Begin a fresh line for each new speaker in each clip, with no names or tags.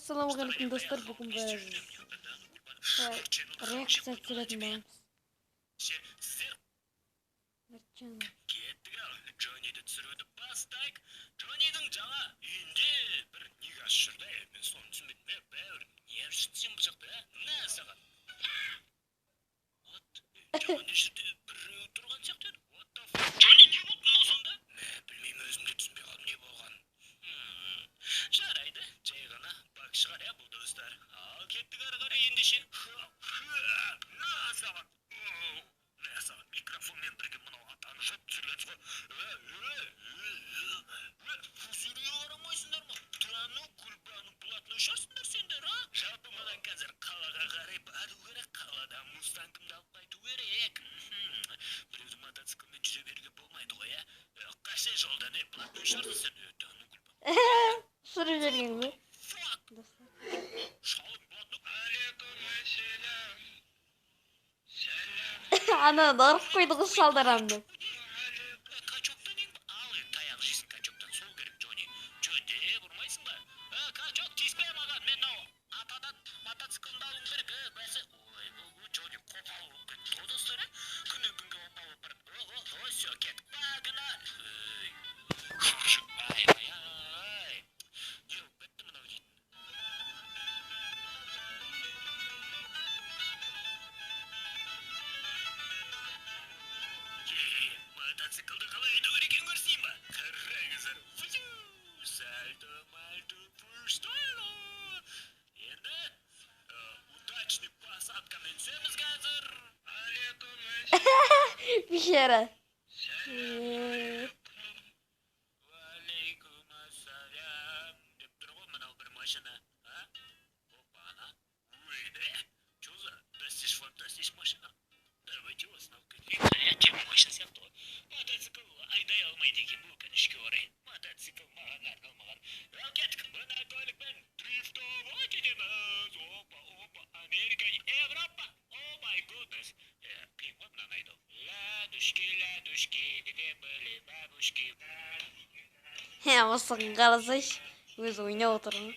Ассалаумағалейкум, достар! Бүгін біз реакция түсіретін боламыз.
Кеттік, ал Джонниді түсіруді бастайық. Джоннидің жаңа үйінде бір негаш жүр да, мен соны түсінбедім. Е, бәрі не жүрсің сен бұл жақта, ә? На саған. Вот, жаңа жерде біреу тұрған сияқты еді. What the fuck? Джонни, не болды мынау сонда? Мә, білмеймін, өзім де түсінбей қалдым не болғанын. Жарайды, жай ғана баг шығар, иә, бұл, достар. Ал кеттік ары қарай ендеше. На саған. Мә саған, микрофонмен бірге мынау атаны жеп түсіргенсіз ғой. Өсіруге қарамайсыңдар ма? Да ну, кульбану блатной шығарсыңдар сендер, а? Жалпы маған қазір қалаға қарай бару керек, қаладан мустангымды алып қайту керек. Біреудің мотоциклімен жүре беруге болмайды ғой, иә? Қаша жолдан, е, блатной шығарсың сен. Да ну, кульбану.
Түсіріп жіберген ғой,
Fuck!
достар.
Шалым блатной. Алейкум ассалам.
Ана ұрып қойды ғой шалдарам деп.
Качоктан ең ал енді таяқ жейсің качоктан, сол керек, Джонни. Жөндеп ұрмайсың ба? Качок, тиіспе маған, мен мынау атадан мотоциклімді алуым керек, е, бәсе. Ой, бұл Джонни қопал болып кетті ғой, достар, е? Күннен күнге опал болып барады. О, о, все, кеттік. Погнали. Ей, ай, ай, ай. Не болып кетті мынау дейтін? Мотоциклді қалай айдау керек екенін көрсетейін ба? Қараңыздар. Фью, сальто мальто фристайло. Енді удачный посадкамен түсеміз қазір. Алейкум.
Бейшара.
Уалейкум ассалям деп тұр ғой мынау бір машина. А? Опа, ана. Ой, да? Чё за достиж фантастич машина? Давайте остановка. Тема машина сияқты ғой. Мотоцикл айдай алмайды екен бұл, өкінішке орай. Мотоцикл маған арналмаған. Ал кеттік, мына көлікпен дрифтовать етеміз. Опа, опа, Америка, Европа. Oh my goodness. Қиын ғой мынаны айдау. Ладушки, ладушки, где были бабушки?
Осыған қарасайшы, өзі ойнап отыр ғой.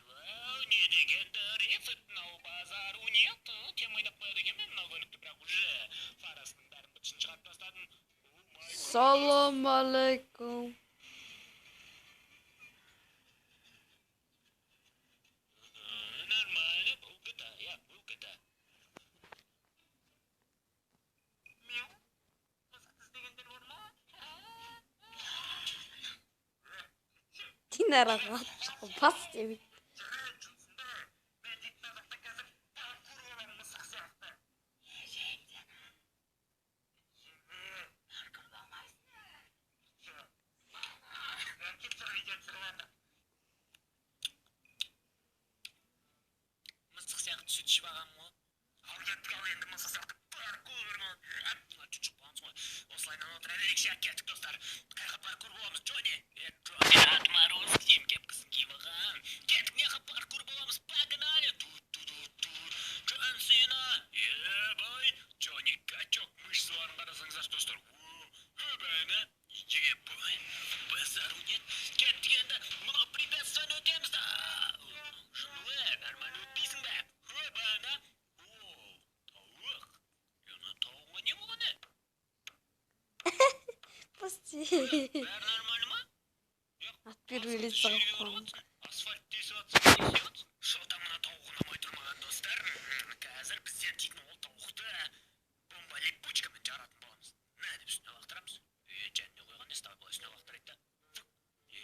Вау, не деген дрифт, мынау, базару нет. Тем айдап қояды екен мен мынау көлікті, бірақ уже фарасының бәрін бытышын шығарып тастадым. Oh my.
Салам алейкум.
Нормально, бұл GTA, иә, бұл GTA. Мяу. Мысықты іздегендер бар ма?
Динараға атып бас демейді.
Мен дейтін мына жақта қазір паркур боламын мысық сияқты. Паркур болмайсың. Видео түсіріп жатыр. Мысық сияқты сүт ішіп алғанмын ғой. Ал кеттік, ал енді мысық сияқты паркур. Чуть шықпағансың ғой. Осылайынан отыра берейікші, кеттік, достар. Қаяққа паркур боламыз, Джонни? Е, Джонни, отморозок деймін, кепкасын киіп алған. Кеттік, неға паркур боламыз, погнали. Ту ту ту ту. Джон Сина. Ебай. Джонни качок, мышцаларын қарасаңыздаршы, достар. Өбәні. Ебай. Базару нет. Кеттік енді, мына препятствияны өтеміз да. Жынды, нормально өтпейсің бе? Өбәні. О, тауық. Ана тауығыңа не болған, е?
Пусти.
Бәрі нормально ма?
Ат беріп салып қойған.
Асфальт тесіп жатсың, не істеп жатсың? Что-то мына тауық ұнамай тұр маған, достар. Қазір біздер дейтін ол тауықты бомба липучкамен жаратын боламыз. Мә деп үстіне лақтырамыз. Е, жанына қойған несі, былай үстіне лақтырайды да. Фук. Е,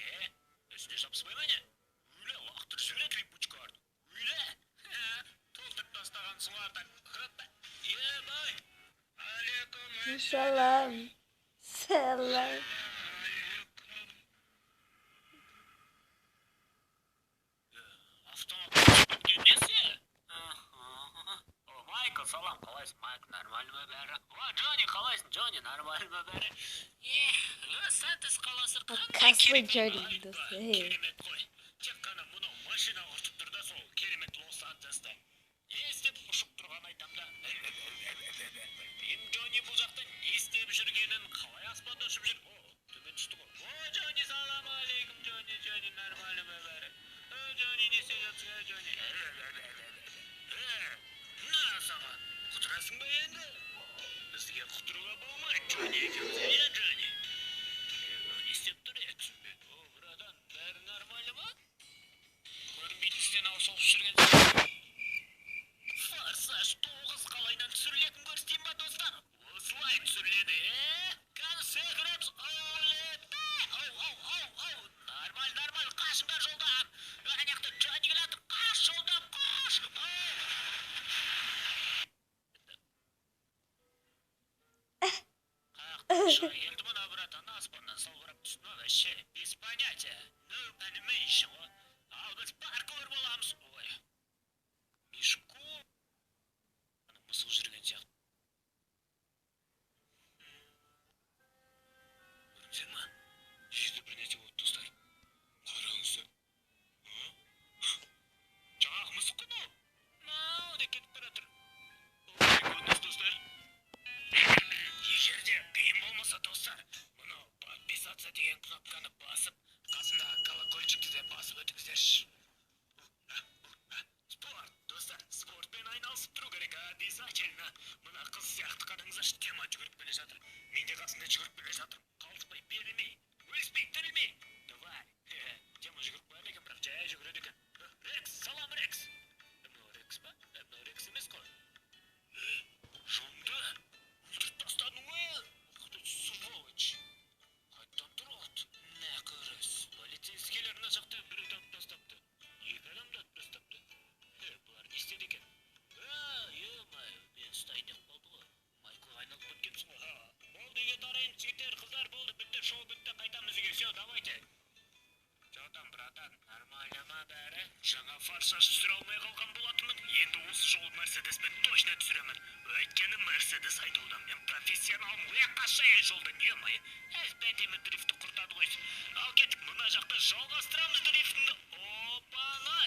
үстіне жабыспай ма, не? Өле, лақтырып жібереді липучкаларды. Өле. Толтырып тастағансың ғой артан. Хоппа. Ебай. Алейкум.
Салам. Салам.
Автомат кеткен несі? О, Майкл, салам, қалайсың, Майкл, нормально ма бәрі? О, Джонни, қалайсың, Джонни, нормально ма бәрі? Лос-Сантос қаласы қандай
Каслы
керемет,
Джонни,
айтпа,
достар.
Керемет қой. Тек қана мынау машина құртып тұр да сол керемет Лос-Сантосты. Не істеп ұшып тұрған айтам да. Білмеймін, Джонни бұл жақта не істеп жүргенін, қалай аспанда ұшып жүр. О, төмен түсті ғой. О, Джонни, салам алейкум, Джонни. Бізге құтыруға болмайды, Джонни екеуміз, иә, Джонни? Мынау не істеп тұр, е, түсінбедім. О, братан, бәрі нормально ма? Көрінбейтін стенаға соғып жүрген. Форсаж 9 қалайынан түсірілетінін көрсетейін ба, достар? Осылай түсіріледі, е? Қазір секіреміз. Олете! Ау, ау, ау, ау. Нормаль, нормаль, қашыңдар жолдан. Ана жақта Джонни келатыр. Қаш жолдан, қаш! Ау! Қаяқтан шыға келді мына, братан, аспаннан салбырап түсті ма, вообще без понятия. No animation ғой. Ал біз паркур боламыз. Ой. Мишку. Ана мысық жүрген сияқты. Көрдіңіздер ма? Жерде бір нәрсе болды, достар. Қараңыздар. А? Жаңағы мысық қой мынау. Мынау деп кетіп бара жатыр. Oh my goodness, достар. Егер де қиын болмаса, достар, мынау подписаться деген кнопканы басып, қасындағы колокольчикті де басып өтіңіздерші. Спорт, достар, спортпен айналысып тұру керек обязательно. Мына қыз сияқты, қараңыздаршы, тема жүгіріп келе жатыр. Мен де қасында жүгіріп келе жатырмын. Қалыспай, берілмей, өліспей, тірілмей. Давай. Тема жүгіріп қояды екен, бірақ жай жүгіреді екен. Рекс, салам, Рекс. Мынау Рекс па? Мынау Рекс емес қой. Жонды өлтіріп тастадың ғой. Ух ты, сволочь. Қайтадан тұрады. Мә, көріс. Полицейскийлер мына жақта біреуді атып тастапты. Екі адамды атып тастапты. Е, бұлар не істеді екен? А, ё-моё, мен ұстайын деп қалды ғой. Майклға айналып кеткенсің ғой. Ха. Болды, үйге тарайын, жігіттер, қыздар, болды, бітті, шоу бітті, қайтамыз үйге. Все, давайте. Че там, братан, нормально ма бәрі? Жаңа «Форсаж» түсіре алмай қалған болатынмын. Енді осы жолы Мерседеспен точно түсіремін. Өйткені Мерседес айдаудан мен профессионалмын. Ой, қашай жолдан, ё-моё. Әп әдемі дрифтті құртады ғой. Ал кеттік, мына жақта жалғастырамыз дрифтінді. Опана!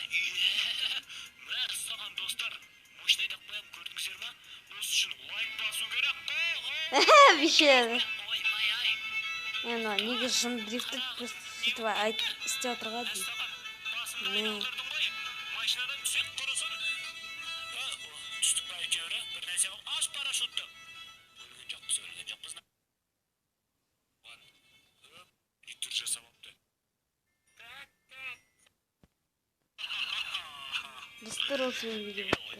Мәссаған, достар. Мощно айдап қоямын, көрдіңіздер ма? Осы үшін лайк басу керек қой.
Бейшара.
Ой, май ай.
Енді неге жын дрифтті просто сөйтіп айт істеп отыр ғой деймін.
Мәссаған, басымды
Міне.
айналдырдың ғой. Машинадан түсек құрысын. Түстік па әйтеуір, бір нәрсе қылып, аш парашютті. Өлген жоқпыз, өлген жоқпыз. Ладно. Өп, не түр жасап алыпты.
Достар, осымен видео бітті.